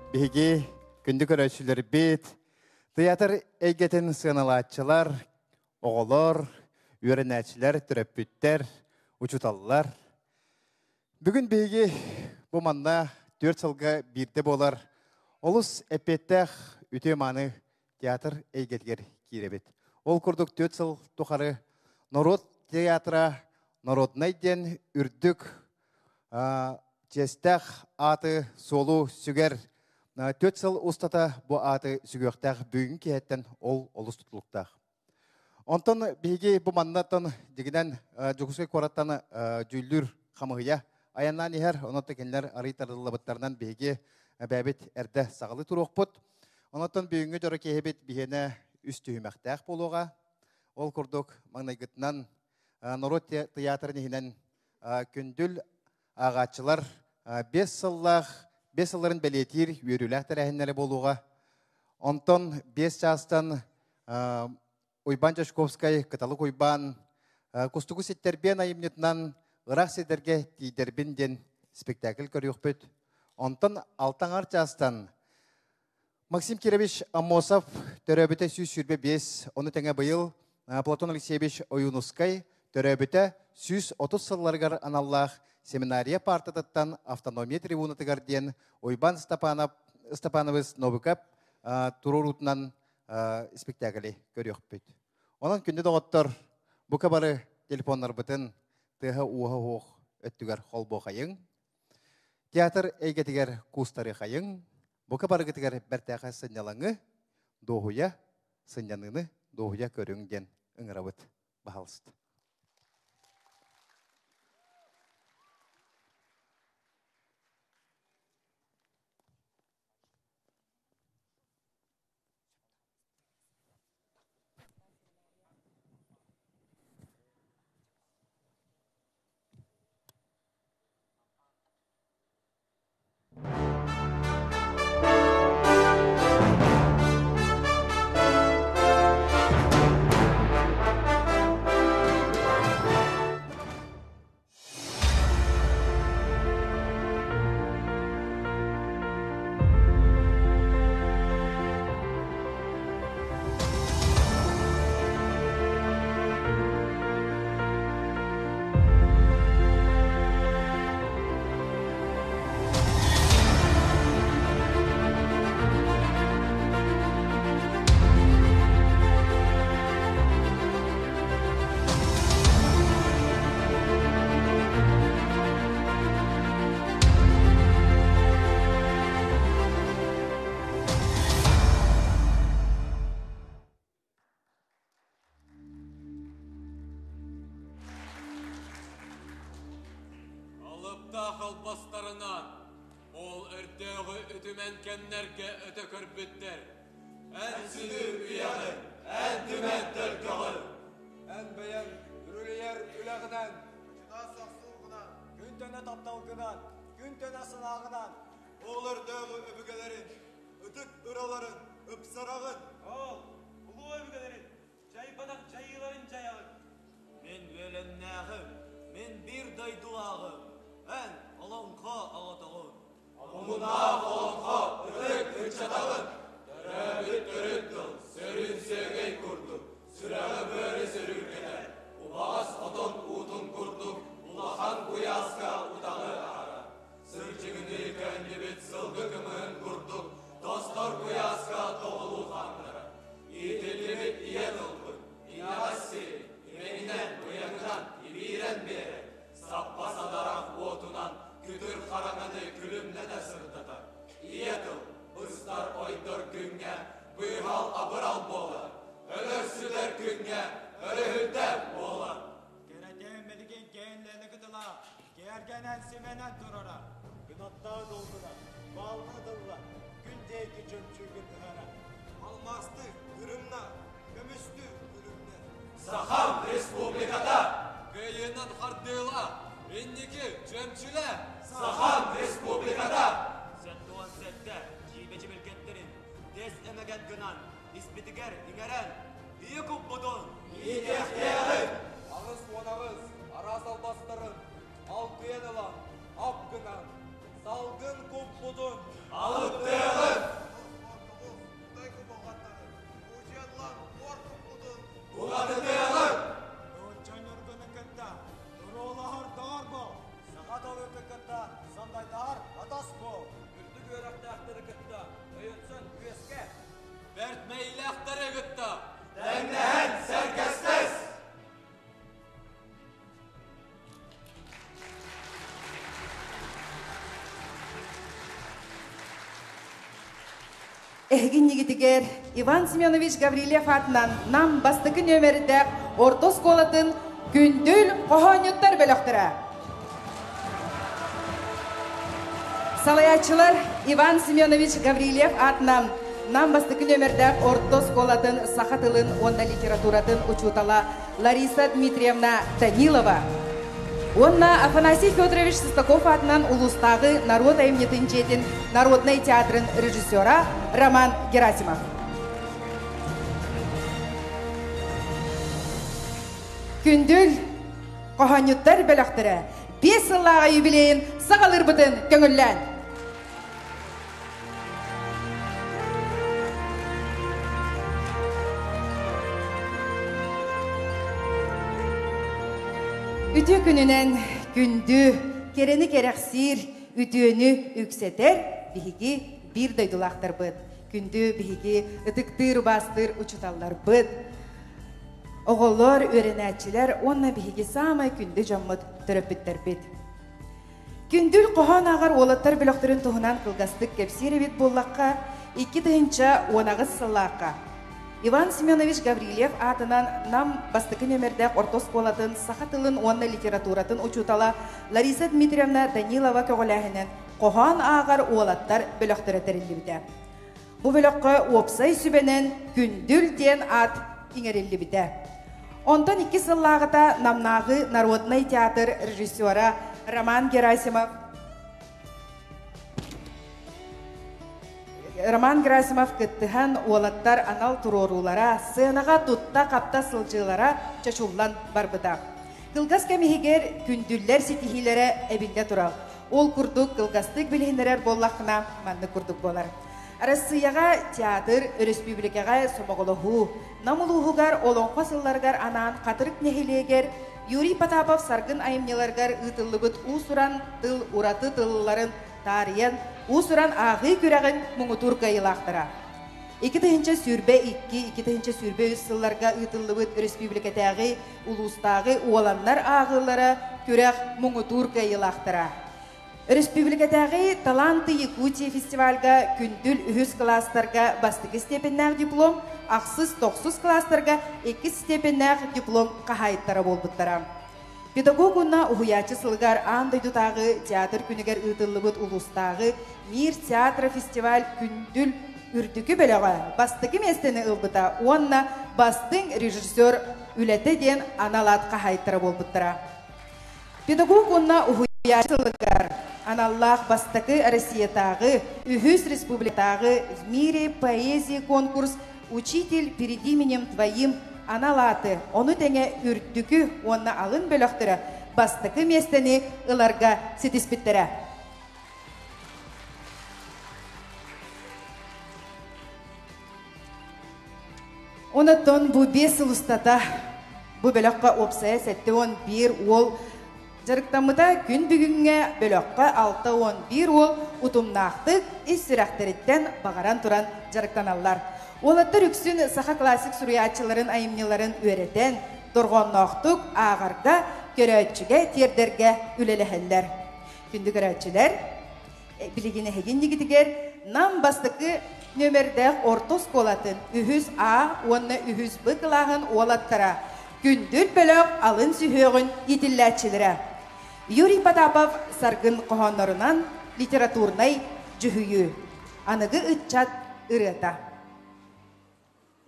Биһиги күндү көрөөччүлэрбит, театр эйгэтин сыаналааччылар, оҕолор, үөрэнээччилэр, төрөппүттэр, учууталлар. Бүгүн биһиги бу манна 4 сылга биирдэ буолар олус эппиэттээх үтүө-мааны театр эйгэтигэр киирэбит. Ол курдук 4 сыл тухары норуот театра народнай диэн үрдүк чиэстээх ааты суолу сүгэр 4 сыл устата бу ааты сүгүөхтээх бүгүн киһиттэн ол олус тутулуктаах. Онтон биһиги бу маннаттан дьигинэн Дьокуускай куораттан дьүүллүүр хамыһыйа айаннаан иһэр. Онон кинилэр арый тардыллыбыттарынан биһиги бэйэбит эрдэ саҕалыы туруохпут. Онон бүгүҥҥү дьоро киһибит биһиэнэ үс түһүмэхтээх буолуоҕа. Ол курдук маҥнайгытынан норуот тыйаатырын иһинэн күндүл ааҕааччылар 5 сыллаах 5 сылларын бэлиэтиир үөрүүлээх тэрээһиннэрэ буолуоҕа. Онтон 5 чаастан Уйбаан Чашковскай, Кыталык Уйбаан Кустугу ситтэрбиэн айымньытынан ыраах сирдэргэ тиийдэрбин диэн спектакль көрүөхпүт. Онтон алтаҥар чаастан Максим Кирович Аммосов төрөөбүтэ 125, ону тэҥэ быйыл Платон Алексеевич Ойуунускай төрөөбүтэ 130 сылларыгар аналлаах семинария партатыттан автономия трибунатыгар диэн Уйбаан Степанов, Степанович Новиков туруоруутунан спектакли көрүөхпүт. Онон күндү доҕоттор, бука бары телефоннарбытын тыаһа-ууһа уох өттүгэр холбуохайыҥ, театр эйгэтигэр куустарыахайыҥ, бука барыгытыгар бэртээхэй сынньалаҥы, дуоһуйа, сынньаныыны дуоһуйа көрүҥ диэн ыҥырабыт. Баһалыст. Алыптаах албастарынан ол өрдөөҕү үтүмэн кэмнэргэ өтө көрбүттэр. Эн сүдү үйэҕин, эн түмэн төлкөҕүн. Эн бэйэҥ үрүлүйэр үлэҕинэн, чугас охсуугунан, күн төнө тапталгынан, күн төнө санааҕынан, ол өрдөөҕү өбүгэлэрин, ытык ыраларын ыпсараҕын. Ол улуу өбүгэлэрин дьайбатах дьайыыларын дьайаҕын. Мин үөлэннээҕим, мин биир дойдулааҕым, эн олоҥхо оҕотоҕун. Омунаах олоҥхо ытык ыччатаҕын. Төрөөбүт төрүт тыл сөрүүн сүөгэй курдук, сүрэҕи быары сөрүүргэтэр, убаҕас отон уутун курдук улахан куйааска утаҕы аһарар. Сырдьыгыныы көнньүбүт сылгы кымыһын курдук тостор куйааска тоҕулуу хааннарар. Иитиллибит ийэ тылбыт иҥэҕэс сири имэҥинэн, быйаҥынан ибиирэн биэрэр, саппа садарах уотунан күтүр хараҥаны күлүмнэтэ сырдатар. Ийэ тыл быстар ойдор күҥҥэ быыһал абырал буолар, өлөр-сүтэр күҥҥэ өрүһүлтэ буолар. Кэрэкээн мэлигин кээнлэни кытыла, кэргэнэн симэнэн турара, кынаттаах долгуна, баалына тылла, күн диэки чөмчүүгүн ыһара. Алмаасты кырымна, көмүстү күлүмнэ. Сахам Республиката! Кыайыынан хардыыла, инники чөмчүлэ! Сахам Республиката! 77 дьиибэ чибиргэттэрин дэс эмэгэн гынан испитигэр иҥэрэн ийэ куппутун иитиэхтээҕин 88 араас албастарын алкыйан ылан ап гынан салгын куппутун алыптыаҕын. Эһиги иннигитигэр Иван Семенович Гаврильев аатынан Нам бастакы нүөмэрдээх орто оскуолатын Күндүл хоһоонньуттар бөлөхтөрө. Салайааччылар Иван Семенович Гаврильев аатынан Нам бастакы нүөмэрдээх орто оскуолатын саха тылын уонна литературатын учуутала Лариса Дмитриевна Данилова уонна Афанасий Федорович Сыстаков аатынан улуустааҕы норуот айымньытын дьиэтин народнай театрын режиссера Роман Герасимов. Күндүл хоһоонньуттар бөлөхтөрө 5 сыллааҕы юбилейын саҕалыырбытын көҥүллээн. Үтүө күнүнэн күндү, кэрэни кэрэхсиир, үтүөнү үксэтэр биһиги биир дойдулаахтарбыт, күндү биһиги ытыктыыр, убаастыыр учууталларбыт, оҕолор, үөрэнээччилэр уонна биһиги саамай күндү дьоммут, төрөппүттэрбит. Күндүл хоһоон ааҕар уолаттар бөлөхтөрүн туһунан кылгастык кэпсиир эбит буоллахха, 2018 сыллаахха Иван Семенович Гаврильев аатынан Нам бастакы нүөмэрдээх орто оскуолатын саха тылын уонна литературатын учуутала Лариса Дмитриевна Данилова көҕүлээһинэн хоһоон ааҕар уолаттар бөлөхтөрө тэриллибитэ. Бу бөлөххө уопсай сүбэнэн Күндүл диэн аат иҥэриллибитэ. Онтон икки сыллааҕыта Намнааҕы народнай театр режиссера Роман Герасимов Роман Герасимов кыттыһан уолаттар анал туруоруулара, сценаҕа тутта-хапта сылдьыылара чочуллан барбыта. Кылгас кэм иһигэр күндүллэр ситиһиилэрэ эбиллэ турар. Ол курдук кылгастык билиһиннэрэр буоллаххына маннык курдук буолар. Арассыыйаҕа театр, өрөспүүбүлүкэҕэ сомоҕолоһуу, Нам улууһугар Олоҥхо сылларыгар анаан Хатырык нэһилиэгэр Юрий Потапов Саргын айымньыларыгар ыытыллыбыт уус-уран тыл ураты тылларын таарыйан, уус-уран ааҕыы күрэҕин муҥутуур кыайыылаахтара. 2022 2023 сылларга ыытыллыбыт өрөспүүбүлүкэтээҕи улуустааҕы уоланнар ааҕыылара күрэх муҥутуур кыайыылаахтара. Өрөспүүбүлүкэтээҕи «Таланты Якутии» фестивальга күндүл үһүс кылаастарга бастакы степеннээх диплом, ахсыс, тохсус кылаастарга иккис степеннээх диплом хаһаайыттара буолбуттара. Педагог уонна уһуйааччы сылыгар аан дойдутааҕы театр күнүгэр ыытыллыбыт улуустааҕы Мир театра фестиваль күндүл үрдүкү бөлөҕө бастакы миэстэни ылбыта уонна бастыҥ режиссер үлэтэ диэн анал аат хаһаайыттара буолбуттара. Педагог уонна уһуйааччы сылыгар аналлаах бастакы Россиятааҕы, үһүс республикатааҕы «В мире поэзии» конкурс «Учитель перед именем твоим» анал ааты, ону тэҥэ үрдүкү уонна алын бөлөхтөрө бастакы миэстэни ыларга ситиспиттэрэ. Онон бу 5 сыл устата бу бөлөххө уопсайа 71 уол дьарыктаммыта күн бүгүҥҥэ бөлөххө 61 уол утумнаахтык ис сүрэхтэриттэн баҕаран туран дьарыктаналлар. Уолаттар үксүн саха классик суруйааччыларын айымньыларын үөрэтэн, дорҕоонноохтук ааҕарга, көрөөччүгэ тиэрдэргэ үлэлэһэллэр. Күндү көрөөччүлэр, билигин эһиги иннигитигэр Нам бастакы нүөмэрдээх орто оскуолатын үһүс А уонна үһүс Б кылааһын уолаттара, Күндүл бөлөх алын сүһүөҕүн иитиллээччилэрэ Юрий Потапов Саргын хоһооннорунан литературнай дьүһүйүү, аныгы ыччат ырыата.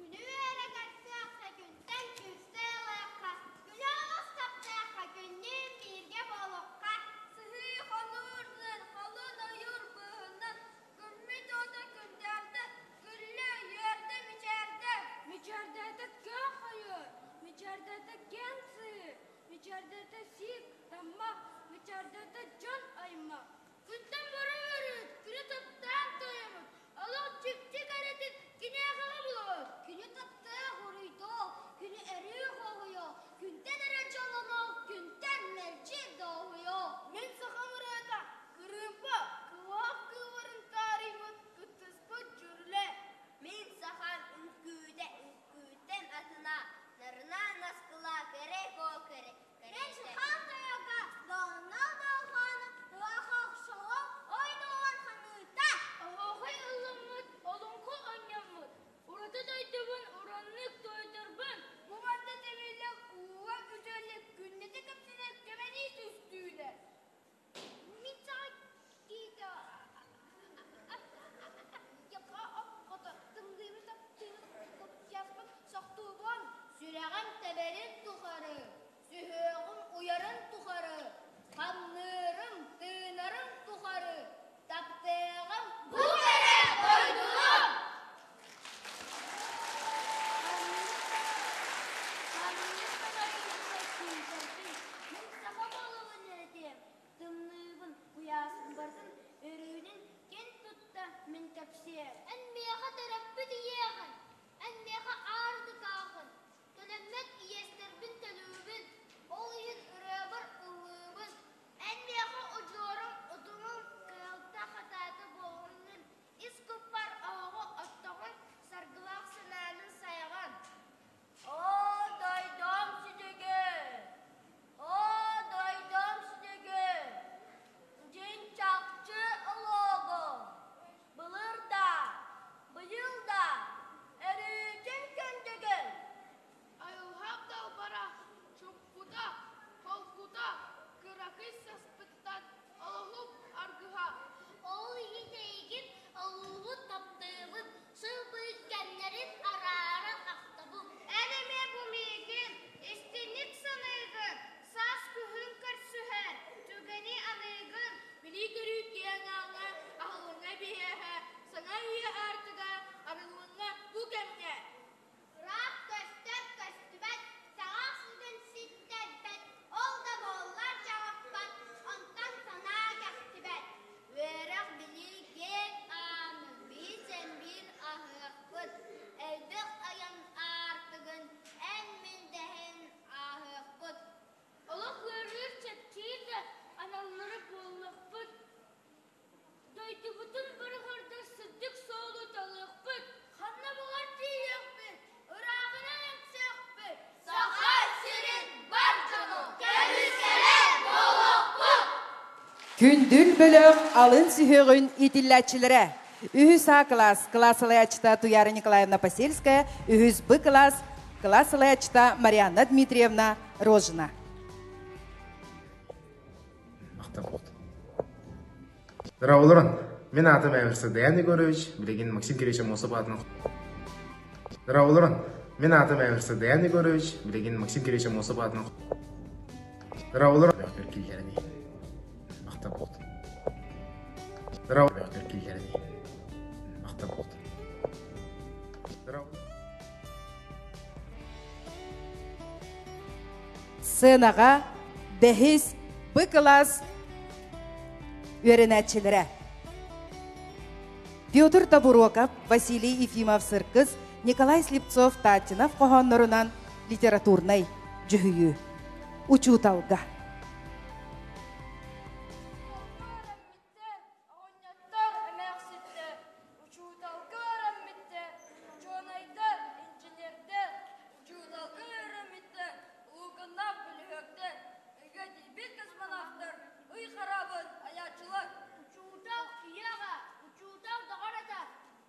Күнү үөрэ көрсүөххэ, күнтэн күүстэ ылыахха, күнү олус таптыахха, күннүүн бииргэ буолуохха. Сыһыы хонуурунан, холун ойуур быыһынан, күммүт уота күндээрдэ, күллэ, үөрдэ, мичээрдэ. Мичээрдээтэ күөх ойуур, мичээрдээтэ киэҥ сыһыы, мичээрдээтэ сиик, таммах, мичээрдээтэ дьон аймах. Күнтэн бары үөрүүт, күнү таптаан туойабыт, олох дьикти кэрэтин. бэйэм. Эн миэхэ төрөппүт ийэҕин, эн миэхэ аардыкаахын, төлөммөт иэстэрбин төлүүбүн, ол иһин ырыабар ыллыыбын. Эн миэхэ удьуорум, утумум кыһалта хатаата буолуҥҥун, ис куппар оһоҕу оттоҕун, саргылаах санааны сайаҕын. Оо, дойдум сүтүгү! Оо, дойдум сүтүгү! Дьиҥ чахчы ылуоҕу! Былыр да, быйыл да өрүүтүн күндүгүн! Айылҕам далбара, чуҥкута, холкута, кыракый саспыттан олоҕум аргыһа. Ол иһин эйигин олуубут таптыыбын, сыл быыс кэмнэрин араара ахтабын. Эн эмиэ бу миигин истинник саныыгын, саас күһүн көрсүһэр түгэни аныыгын. Билии-көрүү киэҥ ааҥҥа аһыллыҥҥа биһиэхэ, саҥа үйэ аартыга арыллыҥҥа бу кэмҥэ. Ыраах көстөр көстүбэт, саҕах сүгүн ситтэрбэт, ол да буоллар чаҕыппат, онтон санаа кэхтибэт. Үөрэх-билии киэҥ аанын биир-сэмбиир аһыахпыт, элбэх айан аартыгын эн-мин дэһэн ааһыахпыт. Олох ыарыыр чэпчиир да аналлары буоллахпыт. Дойдубутун барҕардар сырдык суолу талыахпыт, ханна баҕар тиийиэхпит, ырааҕынан эпсиэхпит. Саха сирин бар дьону көмүскэлэ буолуохпут! Күндүл бөлөх алын сүһүөҕүн иитиллээччилэрэ. Үһүс А кылаас кылаас салайааччыта Туяра Николаевна Посельская, үһүс Б кылаас кылаас салайааччыта Марианна Дмитриевна Рожина. Здорово, Мин аатым Эверса Даян Егорович, билигин Максим Кириллович Аммосов аатынан Здорово, Мин аатым Эверса Даян Егорович, билигин Максим Кириллович Аммосов аатынан Здорово, киллэрини Махтал Здорово, киллэрини Махтал Здорово. Сценаҕа бэһис Б кылаас үөрэнээччилэрэ Петр Тобуроков, Василий Ефимов-Сыркыс, Николай Слепцов-Татинов хоһооннорунан литературнай дьүһүйүү. Учууталга. Оҕонньоттор, эмээхситтэр, учууталга үөрэммиттэр, учуонайдар, инженердэр, учууталга үөрэммиттэр, улууканнаах бөлүһүөктэр, ыйга тиийбит космонавтар, ый хараабын айааччылар. Учуутал ийэ-аҕа, учуутал доҕор ата,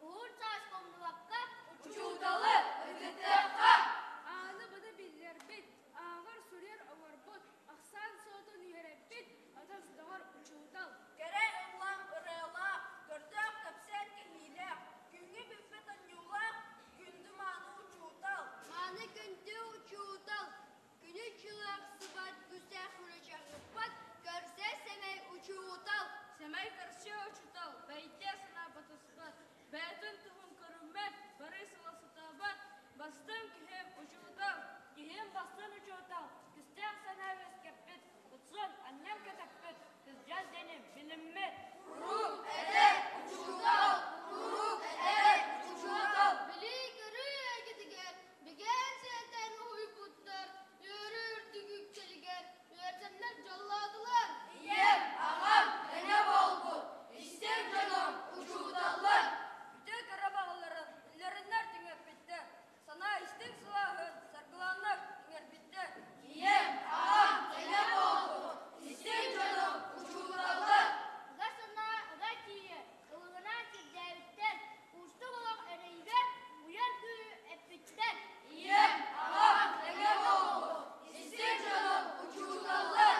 уһун саас умнубакка, Учууталы ытыктыахха! Ааны быны биллэрбит, ааҕар-суруйар оҥорбут, ахсаан суотун үөрэппит, атас доҕор учуутал. Кэрэ ыллам ырыалаах, көрдөөх кэпсээн кэһиилээх, күҥҥэ бүппэт анньуулаах, күндү мааны учуутал. Мааны күндү учуутал, күнү чылахсыбат, күсэх үрүчэҕиппат, көрсө сэмэй учуутал. Сэмэй көрсө учуутал, бэйдэ санаа батыспат, бэйэтин туһун көрүммэт, бары сыла сатаабат, бастыҥ киһим учуутал, киһим бастыҥ учуутал, кистээх санаа үөскэппит, Утсан, анньан кэтэппит, кырдьан дэним, билиммит. Куруук эдэр учуутал! Куруук эдэр учуутал! Билии-көрүү эйгэтигэр бигээн сиэтэн уһуйбуттар, үөрүү үрдүк үктэлигэр үөрдэннэр дьоллоотулар. Ийэм, аҕам тэҥэ буолбут, истиҥ дьонум, учууталлар. Үтүө кэрэ баҕаларын үллэриннэр түҥэппиттэр, Санаа истиҥ сылааһын саргылааннар иҥэрбиттэр. Ийэм, аҕам тэҥэ буолбут, истиҥ дьонум, учууталлар. Ыга санаа ыга тиийэр, ылыгынан сирдээбиттэр, уустук олох эрэйигэр уйан күүһү эппиттэр. Ийэм, аҕам тэҥэ буолбут, истиҥ дьонум, учууталлар.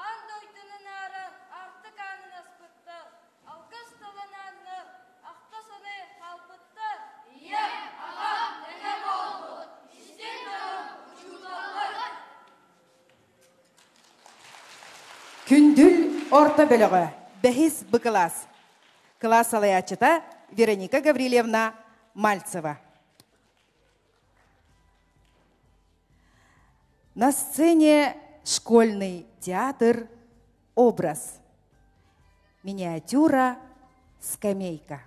Аан дойдуну нааран, аартык аанын аспыттар, алгыс тылын ааннар, ахта саныы хаалбыттар. Ийэм, аҕам тэҥэ буолбут, истиҥ дьонум, учууталлар. Күндүл орто бөлөҕө бэһис Б кылаас. Кылаас салайааччыта Вероника Гаврильевна Мальцева. На сцене школьный театр «Образ». Миниатюра «Скамейка».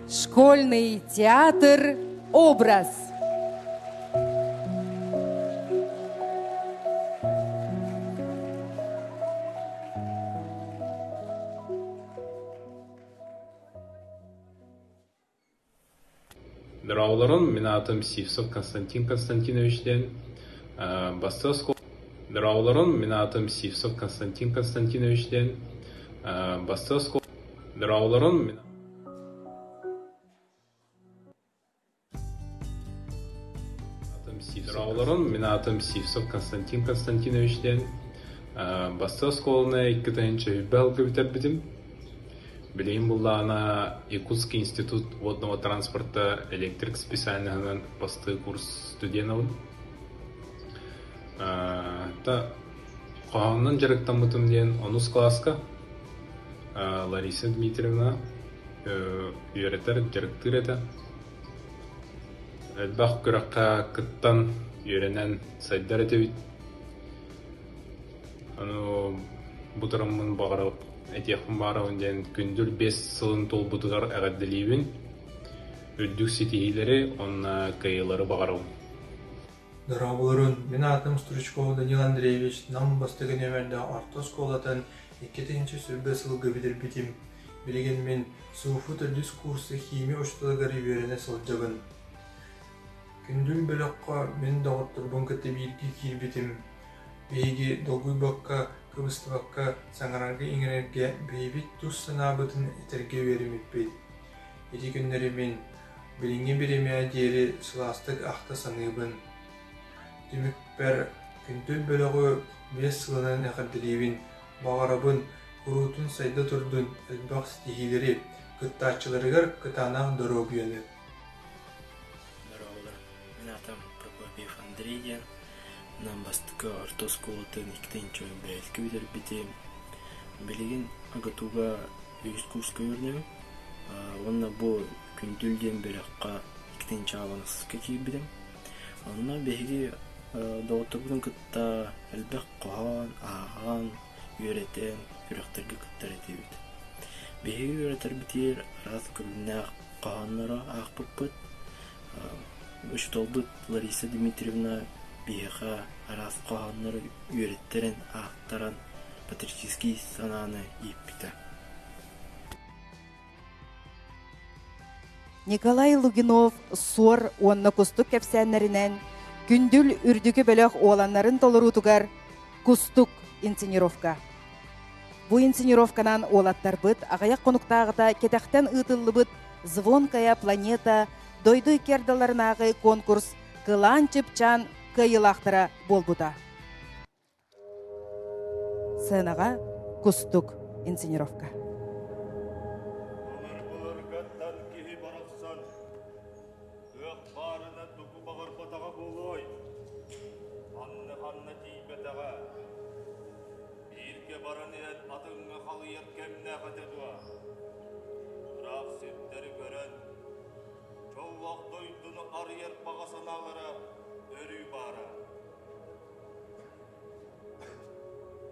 Школьный театр «Образ». Дорооболорун, мин аатым Сивцев Константин Константинович диэн Бастыҥ оскуола Дорооболорун, мин аатым Сивцев Константин Константинович диэн Бастыҥ оскуола Дорооболорун, мин Дорооболорун, мин аатым Сивцев Константин Константинович диэн Бастыҥ оскуоланы 2 тыһыынча сылга бүтэрбитим. Билигин буллаҕына Якутский институт водного транспорта электрик специальноһынан бастакы курс студенабын. Та хоһоонунан дьарыктаммытым диэн онус кылааска Лариса Дмитриевна үөрэтэр, дьарыктыыр этэ. Элбэх күрэххэ кыттан, үөрэнэн сайдар этибит. Ону бу тураммын баҕарабын этиэхпин баҕарабын диэн күндүл биэс сылын туолбутугар эҕэрдэлиибин. Үрдүк ситиһиилэри уонна кыайыылары баҕарабын. Дорооболорун, мин аатым Стручков Данил Андреевич Нам бастакы нүөмэрдээх орто оскуолатын 2020 сылга бүтэрбитим. Билигин мин СУФУ төрдүс курса химия учууталыгар үөрэнэ сылдьабын. Күндүл бөлөххө мин доҕотторбун кытта бииргэ киирбитим. Биһиги долгуйбакка, кыбыстыбакка саҥарарга-иҥэрэргэ бэйэбит тус санаабытын этэргэ үөрэммиппит. Ити күннэри мин билиҥҥи бириэмэҕэ диэри сылаастык ахта саныыбын. Түмүкпэр Күндүл бөлөҕү биэс сылынан эҕэрдэлиибин, баҕарабын куруутун сайда турдун, элбэх ситиһиилэри, кыттааччыларыгар кытаанах доруобуйаны. Дорооболор, мин аатым Прокопьев Андрей диэн. Нам бастакы орто оскуолатын икки бэйэлки бүтэрбитим. Билигин АГАТУга үһүс курска үөрэнэбин. Уонна бу Күндүл диэн бөлөххө икки чаабаныска киирбитим. Онно биһиги доҕотторбутун кытта элбэх хоһоон, ааҕан, үөрэтэн, күрэхтэргэ кыттар этибит. Биһиги үөрэтэрбитигэр араас көрүҥнээх хоһоонноро аахпыппыт. Учууталбыт Лариса Дмитриевна биһиэхэ араас хоһооннору үөрэттэрэн, аахтаран патриотический санааны ииппитэ. Николай Лугинов суор уонна кустук кэпсээннэринэн Күндүл үрдүкү бөлөх уоланнарын толоруутугар Кустук инсценировка. Бу инсценировканан уолаттарбыт аҕыйах хонуктааҕыта кэтэхтэн ыытыллыбыт «Звонкая планета» дойду икки ардыларынааҕы конкурс Кылаан Чыпчаан кыайыылаахтара буолбута. Сыанаҕа Кустук инсценировка. Былыр-былыргаттан киһи барахсан кыах баарына тугу баҕарбатаҕа буолуой? Ханна-ханна тиийбэтэҕэ. Бииргэ баран иһэн атыҥҥа халыйар кэмнээх этэ дуо? Ыраах сирдэри көрөн, дьоллоох дойдуну арыйар баҕа санаалара өрүү баара.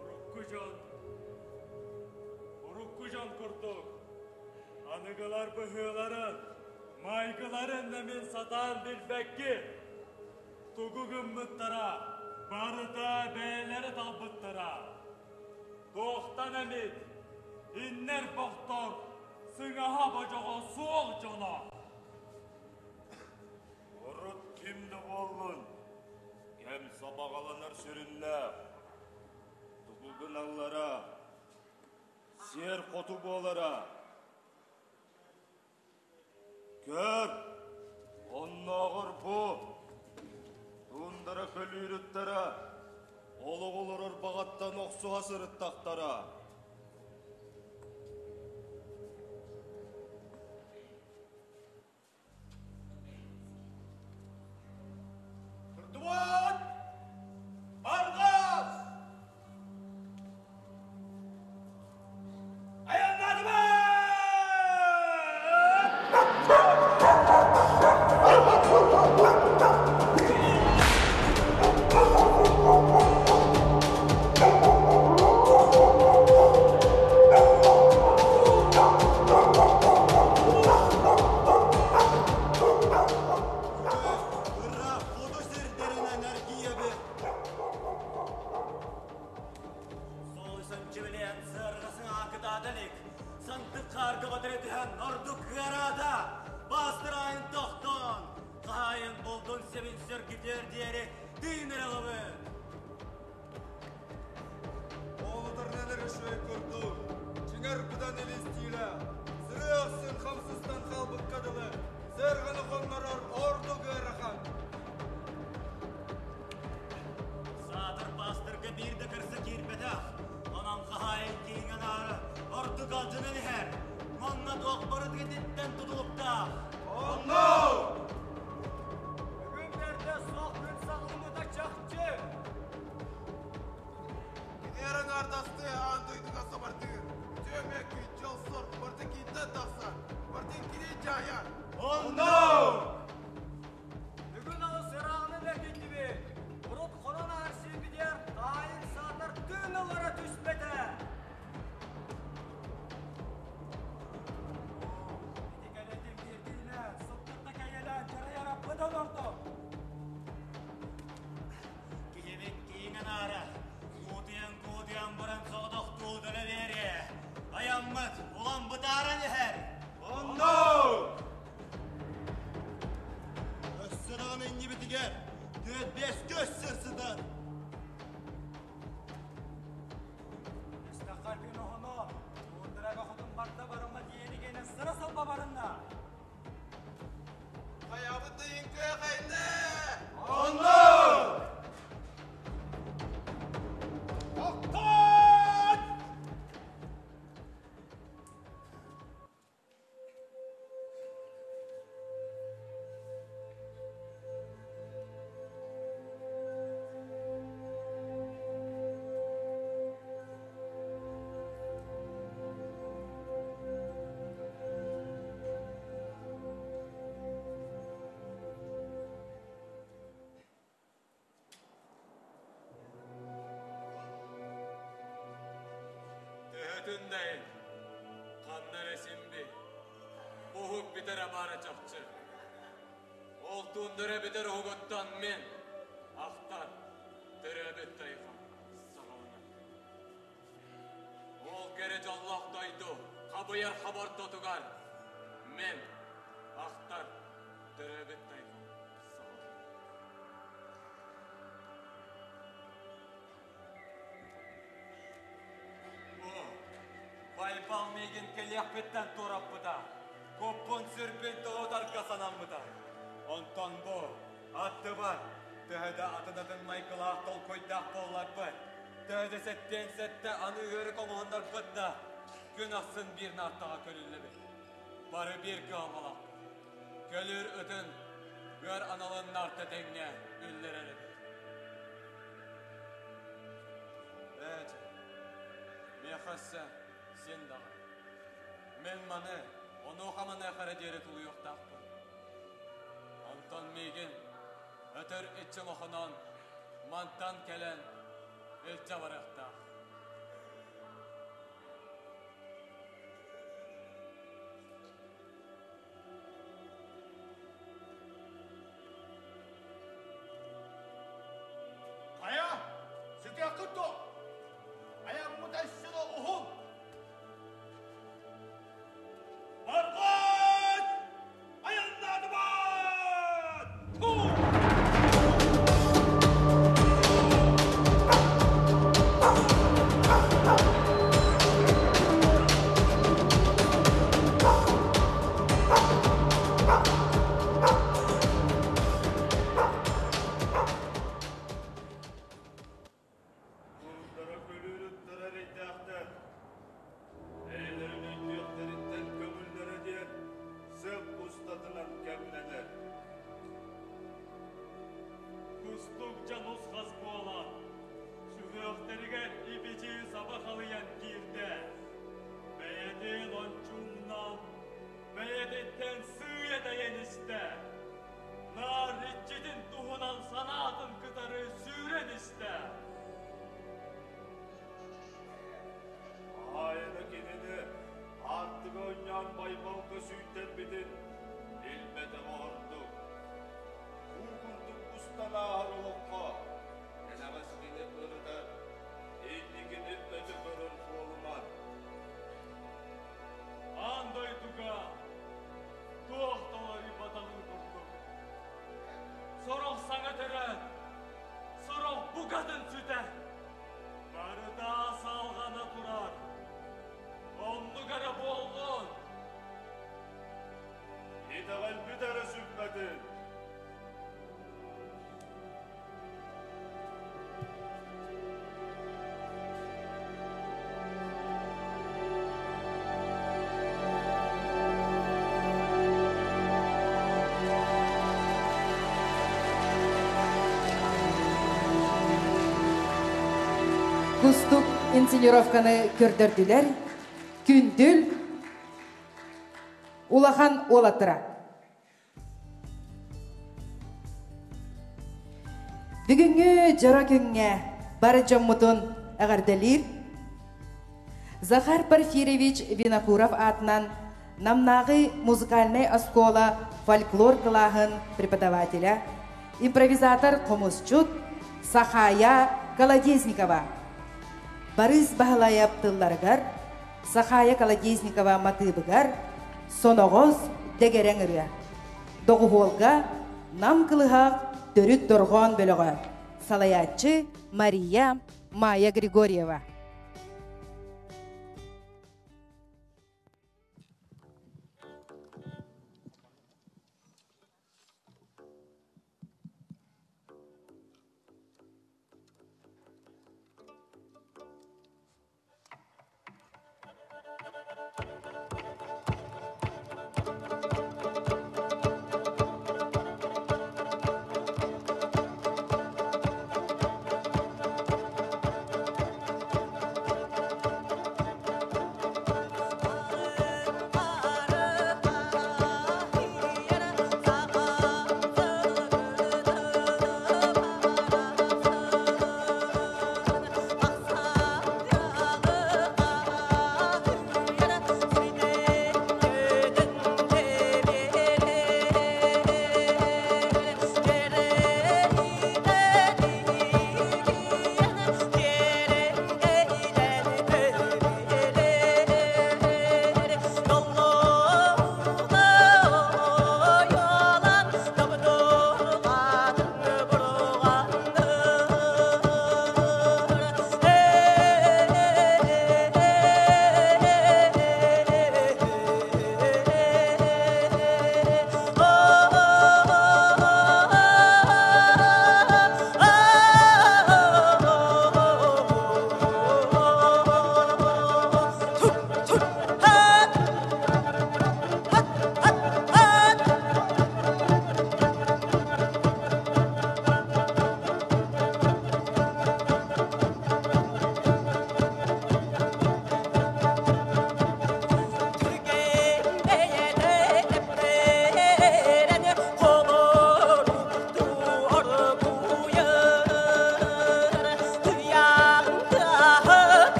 Урукку дьон, урукку дьон курдук, аныгылар быһыыларын, майгыларын да мин сатаан билбэккин. Тугу гыммыттара, барыта бэйэлэрэ талбыттара. Туохтан эмит, иннэр-бохтор, сыҥаһа бодьоҕо суох дьоно. Урут ким да буоллун, кэм сабаҕаланар сүрүннээх. Тугу гыналлара, сиэр хоту буолара. Көр, оннооҕор бу туундара көлүүрүттэрэ олох олорор баҕаттан охсуһа сырыттахтара. Турдубут! Арҕас! көстүүлээх, сырыы ахсын хамсыстан хаалбыкка дылы, сыарҕаны хоннорор ордук ыарахан. Саатар паастырга биир да кырса киирбэтэх. Онон хаһаайын кииҥ анаары ордук алдьанан иһэр. Манна туох барытыгытыттан тутулуктаах. Онно! Бүгүн бэрдэ суох күн саҕылымыта чахчы. Киниэр аҥаардастыы аан дойдуга сабардыыр. Үтүө мөккү, дьол-сор барыта киинтэн тахсар. Барытын кини дьаһайар. Онно! Бүгүн алыс ырааҕынан эргийдибит. Урут хонон аар сирбитигэр хаайын саатар тыын ылара түспэтэ. Ити кэлэтин биэрдиилээн, суптурда кэйэлээн дьарыйара быдан ордук. Киһибит киин анаара, куутуйан-куутуйан баран соҕотохтуу төлө биэриэ. Айаммыт улам бытааран иһэр. Онно! Өссө даҕаны иннибитигэр түөрт-биэс көс сир сытар. Истэххэ күн оһоно, туурдарага хотун барда барыма диэнигэнэ сыра салба барынна. Хайабыт да иҥкүө-хайны! Онно! Тохтоот! Төһөтүн да иһин, ханна эрэ син бий, уһук бүтэрэ баара чахчы. Ол туундара бүтэр уһугуттан мин, ахтар, төрөөбүт тайҕам саҕаланар. Ол кэрэ дьоллоох дойду хабыйар хобордотугар мин, ахтар, төрөөбүт тайҕам саҕаланар. Байбал миигин кэлиэхпиттэн туораппыта, куппун-сүрбүн тоһутарга санаммыта. Онтон бу, аттыбар, төһө да атын-атын майгылаах толкуйдаах буолларбыт, төһө да сэттиэн сэттэ аны ыарык оҥоһуннарбыт да, күн ахсын биир наартаҕа көлүллэбит. Бары биир кыһалҕалаахпыт. Көлүүр ытын ыар аналын наарта тэҥҥэ үллэрэр эбит. Ээчэ, миэхэ өссө син даҕаны. Мин маны онуоха-маныаха эрэ диэри тулуйуохтаахпын. Онтон миигин өтөр иччим охонон мантан кэлэн илдьэ барыахтаах. Хайа, сүтүөххүт дуо? Айаммыт өссө да уһун. Барбыт! Айаннаатыбыт! Кулуттара көлүүр ыттара эрэйдээхтэр. Бэйэлэрин өйдүөхтэриттэн көҥүллэрэ диэн сып устатынан кэмнэнэр. Кустук дьон усхас буолан, сүһүөхтэригэр ибичи саба халыйан киирдэ. Бэйэтин ончуҥнан, бэйэтиттэн сыыйа тэйэн истэ. Наар иччитин туһунан санаатын кытары сүүрэн истэ. Хаһаайына кинини аартыга оонньоон Байбалга сүүйтэрбитин билбэтэҕэ ордук. Уу курдук устан ааһар олоххо кэнэҕэскини ырытар, инникини өтө көрөр буолуман. Аан дойдуга туох да уларыйбатаҕын курдук. Сорох саҥа төрөөн, сорох букатын сүтэн. Кустук инсценировканы көрдөрдүлэр Күндүл улахан уолаттара. Бүгүҥҥү дьоро күҥҥэ бары дьоммутун эҕэрдэлиир Захар Порфирьевич Винокуров аатынан Намнааҕы музыкальнай оскуола фольклор кылааһын преподавателэ, импровизатор хомусчут Сахая Колодезникова. Барыыс Баһылайап тылларыгар, Сахая Колодезникова матыыбыгар Соноҕос дэгэрэҥ ырыа. Доҕуһуолга Нам кылыһах төрүт дорҕоон бөлөҕө. Салайааччы Мария Майя Григорьева.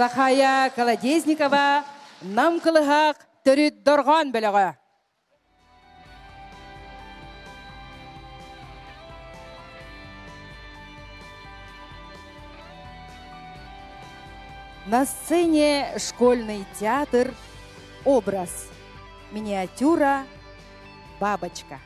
Сахая Колодезникова Нам кылыһах төрүт дорҕоон бөлөҕө. На сцене школьный театр «Образ». Миниатюра «Бабочка».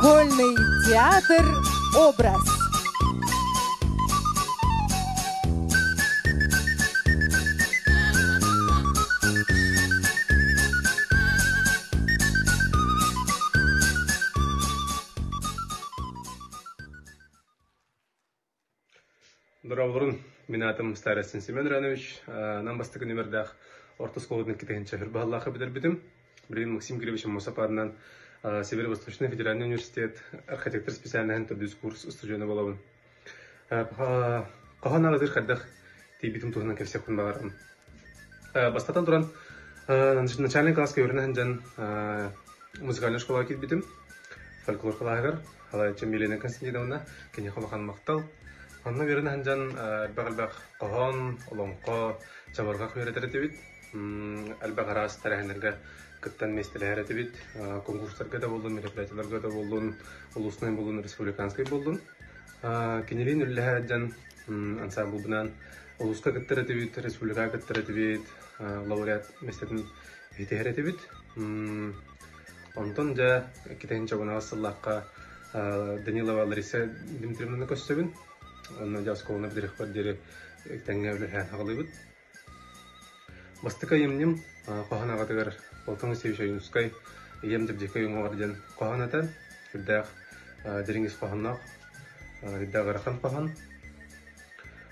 Школьный театр «Образ». Дорооболорун, мин аатым Старостин Семен Иванович, Нам бастакы нүмердээх орто оскуолатын иккитиһинчэ баһыллаахы бүтэрбитим. Билигин Максим Кириллович Аммосов аатынан Северо-Восточный федеральный университет архитектор специальноһын төрдүс курс устудьуона буолабын. Хаһан аҕытыр хайдах тиийбитим туһунан кэпсиэхпин баҕарабын. Бастатан туран, начальный класска үөрэнэ сылдьан музыкальнай школаҕа киирбитим. Фольклор кылааһыгар Халайча Милена Константиновна киниэхэ улахан махтал. Онно үөрэнэ сылдьан элбэх-элбэх хоһоон, олоҥхо, чабырҕах үөрэтэр этибит. Элбэх араас тэрээһиннэргэ кыттан миэстэлэһэр этибит. Конкурстарга да буоллун, мероприятиеларга да буоллун, улуснай буоллун, республиканскай буоллун. Кинилиин үлэлэһэ сылдьан ансамблбынаан улууска кыттар этибит, республикаҕа кыттар этибит, лауреат миэстэтин итиһэр этибит. Онтон дьэ китэһин чобунаҕа сыллаахха Данилова Лариса Дмитриевнаны көрсөбүн. Онно дьэ оскуоланы бүтэриэхпэр диэри тэҥҥэ үлэлээн аҕалыыбыт. Бастакы айымньым хоһоон аҕатыгар Платон Алексеевич Ойуунускай «Ийэм дьэбдьэкэй уҥуоҕар» диэн хоһоон этэ. Сүрдээх дириҥ ис хоһоонноох, сүрдээх ыарахан хоһоон.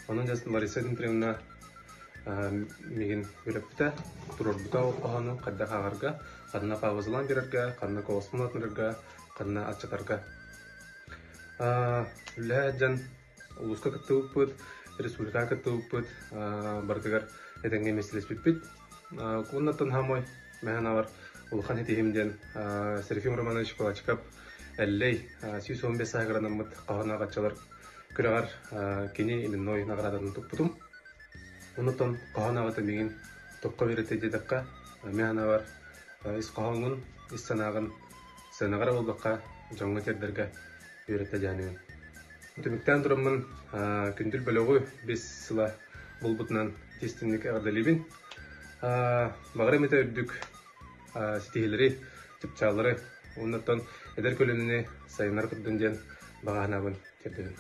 Онон дьэ Лариса Дмитриевна миигин үөрэппитэ, туруорбута ол хоһоону хайдах ааҕарга, ханна паузалаан биэрэргэ, ханна куоласпын улаатыннарарга, ханна аччатарга. Үлэһэ дьон улууска кыттыбыппыт, республикаҕа кыттыбыппыт, барытыгар этэҥҥэ миэстэлэспиппит. Уоннаттан хаамой мэһэн авар улахан итиһим диэн Серафим Романович Кулачиков Эллэй 115 сааһыгар хоһоон ааҕааччылар күрэҕэр кини именной наҕараадатын туппутум. Онутон хоһоон аҕата миигин токко үөрэтэ диэтэххэ, мин санаабар ис хоһооҥҥун, ис санааҕын сыанаҕа эрэ буолбакка, дьоҥҥо тиэрдэргэ үөрэтэ дьаныым. Түмүктээн тураммын күндүл бөлөҕү бис сыла булбутунан итистинник эҕэрдэлиибин. Баҕар эмитэ үрдүк ситиһиилэри, чыпчааллары уоннаттан эдэр көлүөнэни сайыннара турдун диэн баҕа санаабын тиэрдэбин.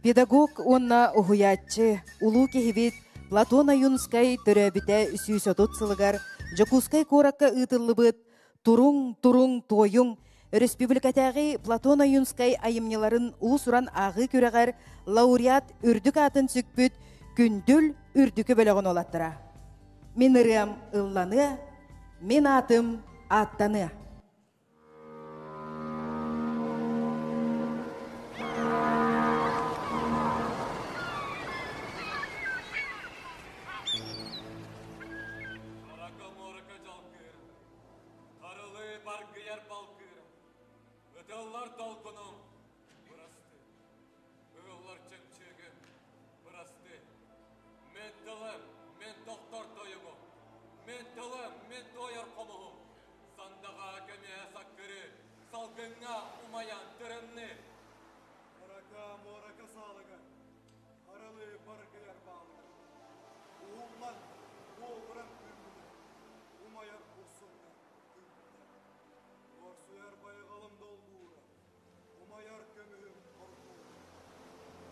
Педагог уонна уһуйааччы, улуу киһибит Платон Ойуунскай төрөөбүтэ 130 сылыгар Дьокуускай куоракка ыытыллыбыт Туруҥ, туруҥ, туойуҥ өрөспүүбүлүкэтээҕи Платон Ойуунскай айымньыларын уус-уран ааҕыы күрэҕэр лауреат үрдүк аатын сүкпүт Күндүл үрдүкү бөлөҕүн уолаттара. Мин ырыам ылланыа, мин аатым ааттаныа. Муорака дьалкыыр, харылыы баргыйар балкыыр, ытыллар долгунум бырастыы, ыһыллар чөмчүүгүм бырастыы. Мен тылым, мен тохтор тойугум, мен тылым, мен туойар хомуһум, Сандаҕа көмүһэ саккыры, салгыҥҥа умайан тырымны. Муорака, муорака саалыгар, арылыы баргыйар баалыгар. Уһуллан, уоҕуран күммүтэ, умайар урсуҥҥа күлбүтэ. Уорсуйар байҕалым долгуура, умайар көмүһүм хоргуура.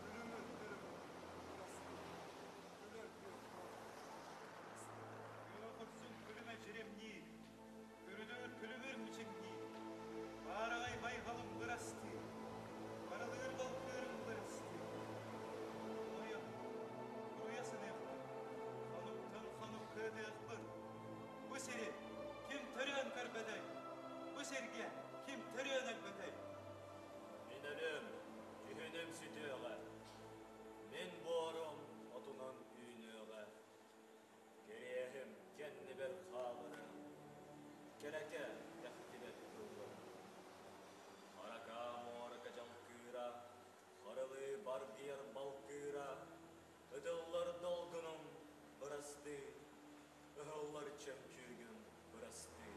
Күлүмүр күлүмүр бырастыы, күлэр күөх Күөх урсун күлүмэ дьиримниир, Күрүлүүр күлүмүр мичиҥниир, Баараҕай байҕалым бырастыы, Барылыыр балкыырым бырастыы. Уруйа, уруйа сыныахпын, Хонуктан хонукка ытыахпын. Бу сири ким төрөөн көрбөтөй, Бу сиргэ ким төрөөн өлбөтөй? Мин өлүөм, дьүһүнүм сүтүөҕэ, Мин буорум отунан үүнүөҕэ. Кэриэһим кэннибэр хааларын, кэрэкэ кэхтибэт тылларын. Харакаа муорака дьалкыыра, харылыы баргыйар балкыыра, ытыллар долгунум бырастыы, ыһыллар чөмчүүгүм бырастыы.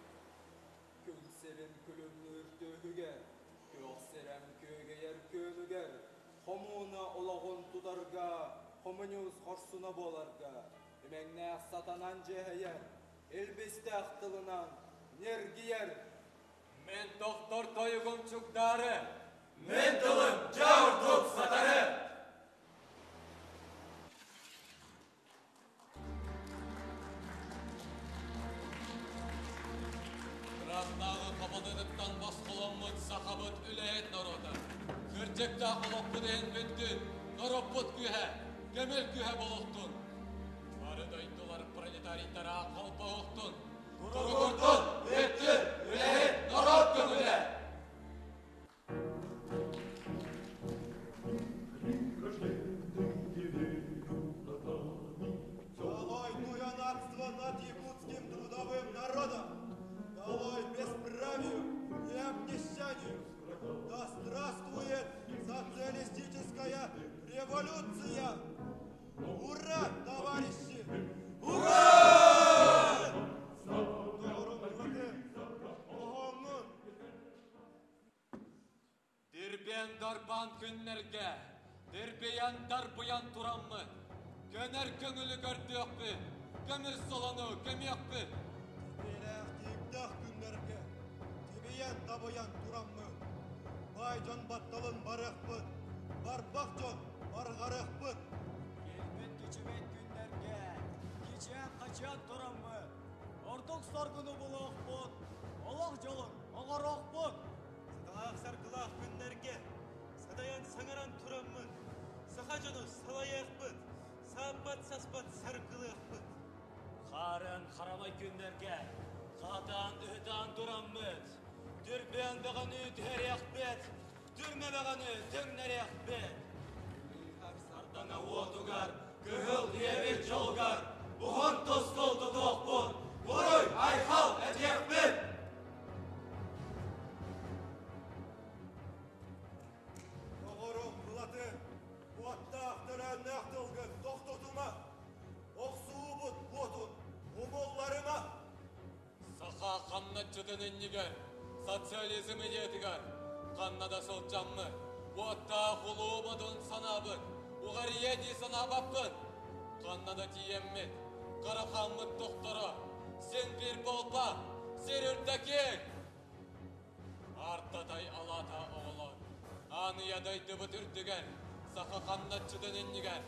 Күн сирин күлүмнүүр түөһүгэр, күөх сирэм күөгэйэр күөнүгэр, хомууна олоҕун тутарга, хомуньуус хорсуна буоларга, имэҥнээх сатанан дьиэһэйэр, илбистээх тылынан ньиргийэр. Мин тохтор. Манчаары! Мин тылым дьэ ордук сатары! Ыраахтааҕы хабалыытыттан босхоломмут сахабыт үлэһит норуота, кырдьыктаах олохпут иһин бүттүн, норуоппут күүһэ, көмүл күүһэ буолуохтун! Бары дойдулар пролетарийдара холбоһуохтун! Туругурдун, бүттүн, үлэһит норуот көҥүлэ! Долой туянатство над якутским трудовым народом! Долой бесправию и обнищанию! Да здравствует социалистическая революция! Ура, товарищи! Ура! Дирбиэн дарбаан күннэргэ, дирбийэн дарбыйан тураммыт, көнөр көҥүлү көрдүөхпүт, көмүс солону көмүөхпүт. Тибиилээх тииптээх күннэргэ, тибийэн табыйан тураммыт, баай дьон батталын барыахпыт, барбах дьон барҕарыахпыт. Кэлбит кичимэт күннэргэ, кичээн-хачыан тураммыт, ордук соргуну булуохпут, олох дьолун оҥоруохпут. Саталаах саргылаах күннэргэ садайан саҥаран тураммыт, саха дьону салайыахпыт, сааппат-саспат саргылыахпыт. Хаарын харамай күннэргэ хаатаан-ыһытаан тураммыт, түрбээн бөҕөнү түһэриэхпит, түрмэ бөҕөнү төҥнөриэхпит. Сардаҥа уотугар, кыһыл ийэбит дьолугар уһун тускул тутуохпут, уруй, айхал этиэхпит! Доҕорум Былаты, уоттаах төлөөннөөх тылгын тохтотума, охсуубут уотун умулларыма! Саха хамначчытын иннигэр, социализм идеятыгар ханна да сылдьаммыт, уоттаах улуу модун санаабыт, уҕарыйа дии санаабаппын. Ханна да тиийэммит, хара хааммыт тохторо, син биир буолбат, сир үрдэ киэҥ. Артатай алаата оҕолор, ааныйа дойдубут үрдүгэр, саха хамначчытын иннигэр,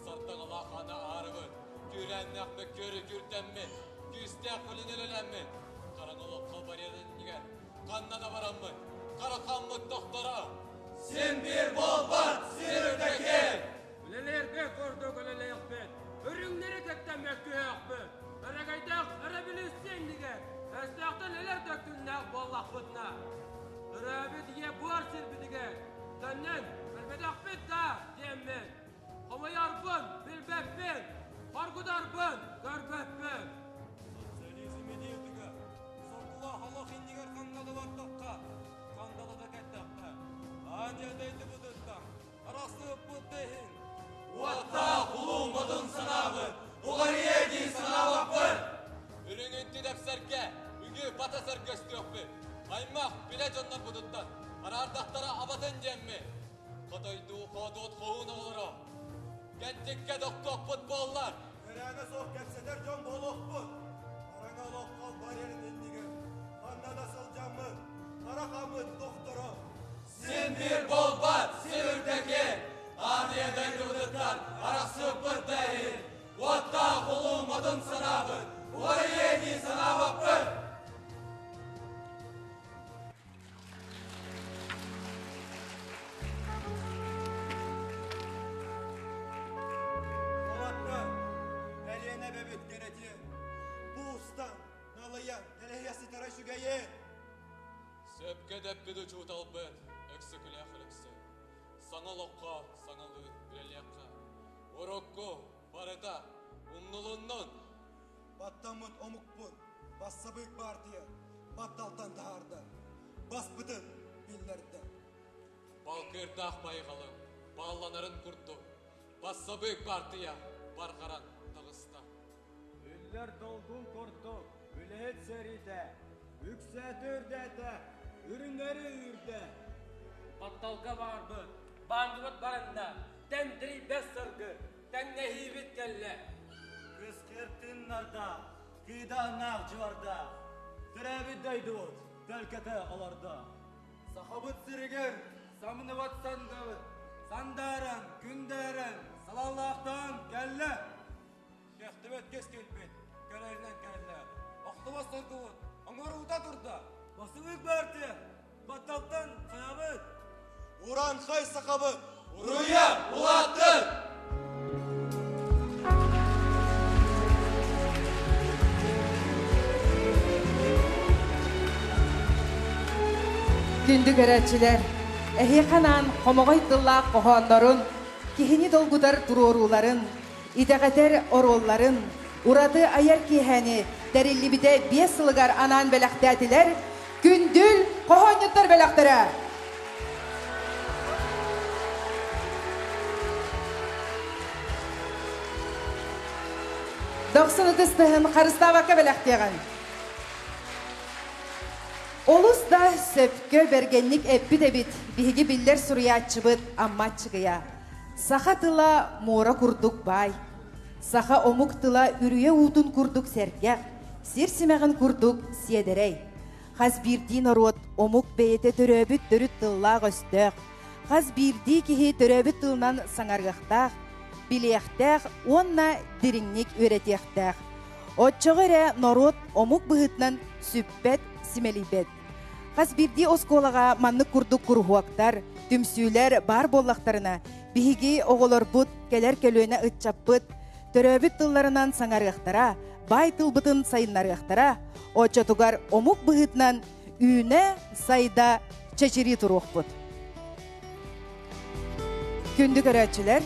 сардаҥалаах аны аарыбыт, күүрээннээх мөккүөрү күүрдэммит, күүстээх үлэни үлэлэммит, хараҥа олоххо барыан иннигэр, ханна да бараммыт, хара хаммыт тохторо. Син биир буолбат, сир үрдэ киэҥ! Үлэлииргэ курдук үлэлиэхпит, үрүҥнэри кытта мөккүһүөхпүт, өрөгөйдөөх өрөбүлүүссүйэ иннигэр өстөөхтөн өлөр да күннээх буоллахпытына, төрөөбүт ийэ буор сирбитигэр төннөн өлбөтөхпүт да диэммин, хомойорбун билбэппин, хоргутарбын көрбөппүн. Социализм идеятыгар, соргулаах олох иннигэр ханна да бардахха, хандала да кэттэххэ, аан дойдубутуттан Арахсыбыппыт да иһин Уоттаах улуу модун санаабыт, уҕарыйа дии санаабаппыт! Үрүҥүн түдэпсэргэ, үгү бата сэргэстиэхпит. Аймах билэ дьоннорбутуттан араардахтара абатын диэммит. Хотойдуу хоодуот хоһуун оҕолоро. Кэнтиккэ тохтуохпут буоллар. Кэрээнэ суох кэпсэтэр дьон буолуохпут. Хараҥа олоххо барьерын иннигэр ханна да сылдьаммыт, хара хаммыт тохторо. Син биир буолбат, сир үрдэки, Аан дойдубутуттан арахсыппыт да иһин, уоттаах улуу модун санаабыт, уҕарыйыа дии санаабаппыт! Уолаттар, Элиэнэ эбэбит кэрэтиэн, буустан, налыйан, тэлэһийэ сытара үчүгэйин! Сөпкө дэппит учууталбыт Өксөкүлээх Өлөксөй. Саҥа олоххо саҥалыы үлэлиэххэ. Урукку барыта умнулуннун. Баттаммыт омукпун бассабыык баартыйа батталтан таһаарда, баспытын биллэрдэ. Балкыырдаах байҕалым баалланарын курдук бассабыык баартыйа барҕаран таҕыста. Үллэр долгун курдук үлэһит сэриитэ, үксээтэ үрдээтэ, үрүҥнэри үүрдэ. Батталга баарбыт, баандыбыт баранна, тэмтэрийбэт саргы, тэҥнэһиибит кэллэ. Кыскыр тыыннардаах, кыыдааннаах дьыбардаах, төрөөбүт дойдубут төлкөтө олордо. Сахабыт сиригэр самныбат сандабыт, сандааран, күндээрэн, салаллаахтаан кэллэ. Кэхтибэт кэскилбит кэлэринэн кэллэ. Охтубат соргубут оҥоруута турда. Басыбыт баартыйа батталтан хайабыт. Уранхай сахабыт! Уруйа улааттын! Күндү көрөөччүлэр, эһиэхэ анаан хомоҕой тыллаах хоһооннорун, киһини долгутар туруорууларын, итэҕэтэр оруолларын, ураты айар киэһэни тэриллибитэ биэс сылыгар анаан бэлэхтээтилэр Күндүл хоһоонньуттар бэлэхтэрэ. Дохсун ытыстыһын харыстаабакка бэлэхтиэҕин. Олус да сөпкө бэргэнник эппит эбит биһиги биллэр суруйааччыбыт Амма Аччыгыйа. Саха тыла муора курдук баай. Саха омук тыла үрүйэ уутун курдук сэргэх, сир симэҕин курдук сиэдэрэй. Хас биирдии норуот омук бэйэтэ төрөөбүт төрүт тыллаах-өстөөх, хас биирдии киһи төрөөбүт тылынан саҥарыахтаах, билиэхтээх уонна дириҥник үөрэтиэхтээх. Оччоҕо эрэ норуот омук быһыытынан сүппэт, симэлийбэт. Хас биирдии оскуолаҕа маннык курдук куруһуоктар, түмсүүлэр баар буоллахтарына, биһиги оҕолорбут, кэлэр көлүөнэ ыччаппыт төрөөбүт тылларынан саҥарыахтара, баай тылбытын сайыннарыахтара, оччотугар омук быһыытынан үүнэ, сайда, чэчирии туруохпут. Күндү көрөөччүлэр,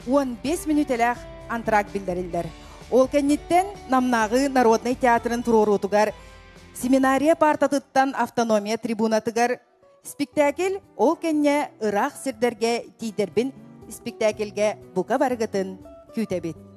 15 мүнүүтэлээх антракт биллэриллэр. Ол кэнниттэн Намнааҕы народнай театрын туруоруутугар семинария паартатыттан автономия трибунатыгар спектакль ол кэннэ ыраах сирдэргэ тиийдэрбин спектакльгэ бука барыгытын күүтэбит.